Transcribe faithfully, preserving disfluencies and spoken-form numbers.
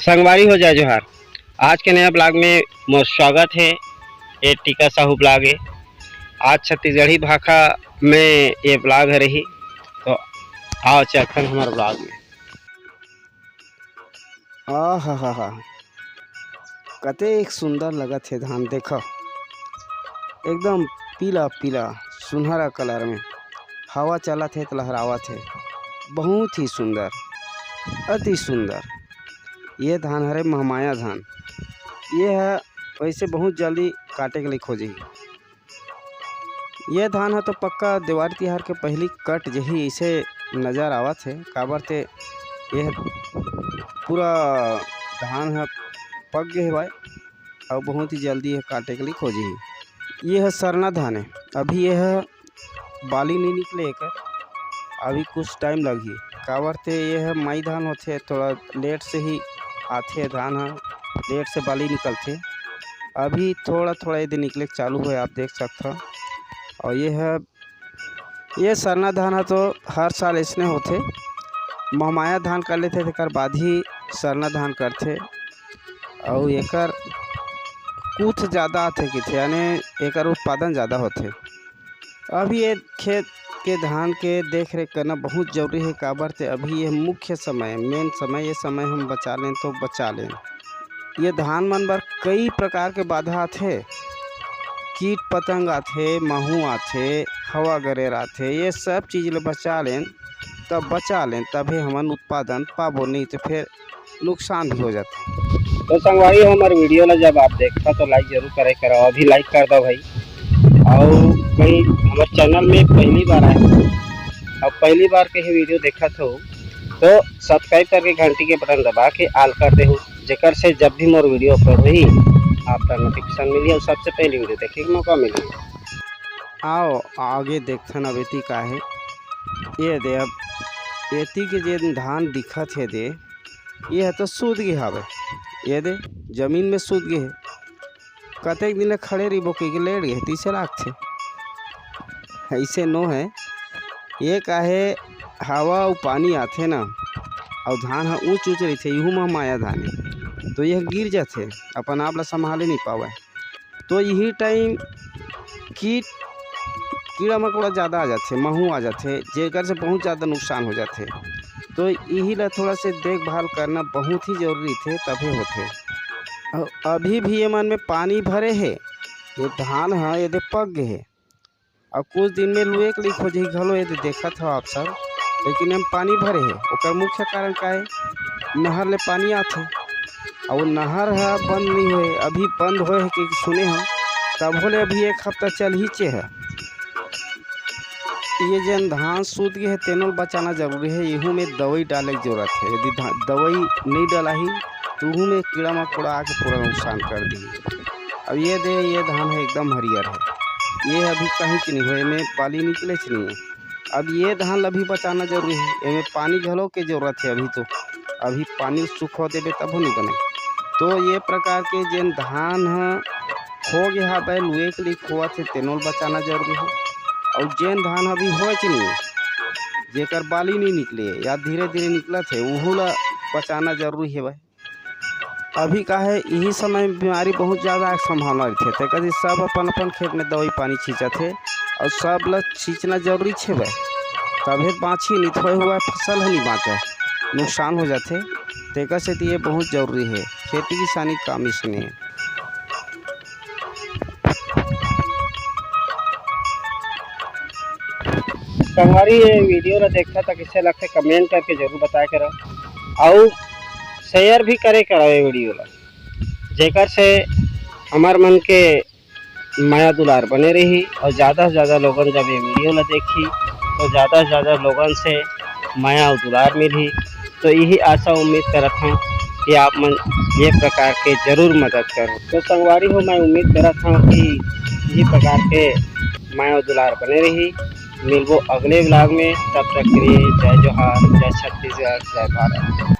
संगवारी हो, जय जोहार। आज के नया ब्लॉग में मोर स्वागत हे। ये टीका साहू ब्लॉग हे। आज छत्तीसगढ़ी भाखा में ये ब्लॉग ह रही, तो आओ चलथन हमर ब्लॉग में। आहाहाहा, कतेक सुंदर लगत हे धान, देखो एकदम पीला पीला सुनहरा कलर में हवा चलत हे त लहरावत हे, बहुत ही सुंदर, अति सुंदर। ये धान हरे महमाया धान, ये ह वैसे बहुत जल्दी काटे के लिए खोजही। ये धान ह तो पक्का देवारी तिहार के पहिली कट जही, ऐसे नजर आवत हे, काबर ते ये पूरा धान ह पक गे हवय। अउ बहुत ही जल्दी ये काटे के लिए खोजही। ये ह सरना धान हे, अभी ये ह बाली नहीं निकले एकर, अभी कुछ टाइम लगही, काबर ते ये ह माई धान होथे, थोड़ा लेट से ही आथे धान ह, लेट से बाली निकलथे। अभी थोड़ा थोड़ा ये दे निकले के चालू होय, आप देख सकथव। और ये ह, ये सरना धान ह तो हर साल ऐसने होथे, महमाया धान कर लेथे, तेकर बाद ही सरना धान करथे। अउ एकर कुछ ज़्यादा आथे किथे, यानी एकर उत्पादन ज़्यादा होथे। अभी ये खेत के धान के देख रेख करना बहुत जरूरी हे, काबर ते अभी ये मुख्य समय, मेन समय, ये समय हम बचा लेन तो बचा लेन। ये धान मन बर कई प्रकार के बाधा आथे, कीट पतंग आथे, महू आथे, हवा गरेर आथे, ये सब चीज ले बचा लेन, तब बचा लेन, तभे हमन उत्पादन पाबो, नहीं तो फिर नुकसान भी हो जाथे। तो संगवारी हो, हमर वीडियो ला जब आप देखथव तो लाइक जरूर करे करव, अभी लाइक कर दव भाई। अउ कहीं हमर चैनल में पहली बार आए हो, अब पहली बार के ही वीडियो देखत हो तो सब्सक्राइब करके घंटी के बटन दबा के ऑल कर देहू, जेकर से जब भी मोर वीडियो अपलोड होही, आपका नोटिफिकेशन मिली और सबसे पहले वीडियो देखे के मौका मिली। आओ आगे देखथन अब एती का हे। ये दे, अब एती के जे धान दिखत हे दे, ये ह तो सूत गे हवे। ये दे, जमीन में सूत गे हे। कतेक दिन ले खड़े रहिबो कहिके लेट गे हे, तइसे लागथे। अइसे नो हे, ये का हे, हवा अउ पानी आथे ना, अउ धान ह ऊंच ऊंच रहिथे, इहू म माया धान हे, तो ये गिर जाथे, अपन आप ला संभाले नहीं पावय। तो यही टाइम कीट, कीड़ा मकोड़ा ज़्यादा आ जाथे, महू आ जाथे, जेकर से बहुत ज़्यादा नुकसान हो जाथे। तो यही ला थोड़ा से देखभाल करना बहुत ही जरूरी थे, तभे होथे। अउ अभी भी ये मन में पानी भरे हे, ये धान ह ये दे पक गे हे, अउ कुछ दिन में लुए के लिए खोजही घलो, ये दे देखत हो आप सब। लेकिन एम पानी भरे हे, ओकर मुख्य कारण का हे? नहर ले पानी आथे, अउ नहर ह बंद नहीं होए, अभी बंद होए हे कि सुने हो, तभो ले अभी एक हफ्ता चलहीचे हे। ये जेन धान सूत गे हे, तेनो ल बचाना जरूरी हे। इहू में दवाई डाले के जरूरत हे। यदि धा-, दवाई नहीं डलाही, तो उहू में कीड़ा मकोड़ा आके पूरा नुकसान कर दिही। अब ये दे, ये धान हे एकदम हरियर हे, ये अभी कहीं के नहीं होए, एमे बाली निकलेच नहीं हे। अब ये धान ल अभी बचाना जरूरी हे, एमे पानी घलो के जरूरत हे। अभी तो, अभी पानी सुखो देबे तभो नहीं बने। तो ये प्रकार के जेन धान ह खो गे हवय, लुए के लिए खोवत हे, तेनो ल बचाना जरूरी हे। अउ जेन धान अभी होएच नहीं, जेकर बाली नहीं निकले या धीरे धीरे निकलत हे, उहू ला बचाना जरूरी हेवय। अभी का हे, इही समय में बीमारी बहुत ज़्यादा आए के संभावना रहिथे, तेकर सेती सब अपन अपन खेत में दवाई पानी छींचत हे, अउ सब ल छींचना जरूरी छेवय, तभे बाँची, नहीं तो होए हुआ फसल ह नहीं बाँचे, नुकसान हो जाथे। तेकर सेती ये बहुत जरूरी हे, खेती किसानी काम इसने। संगवारी, ये वीडियो ला देखथव त कइसे लगथे, कमेंट करके जरूर बताए करव, अउ शेयर भी करे करव ये वीडियो ला, जेकर से हमर मन के मया दुलार बने रही, अउ ज़्यादा से ज़्यादा लोगन जब ये वीडियो ला देखही, तो ज़्यादा से ज़्यादा लोगन से मया अउ दुलार मिलही। तो यही आशा उम्मीद करत हूँ कि आप मन ये प्रकार के जरूर मदद करो। तो संगवारी हो, मैं उम्मीद करत हूँ कि यही प्रकार के मया अउ दुलार बने रही। मिलबो अगले ब्लॉग में, तब तक के लिए जय जोहार, जय छत्तीसगढ़, जय भारत।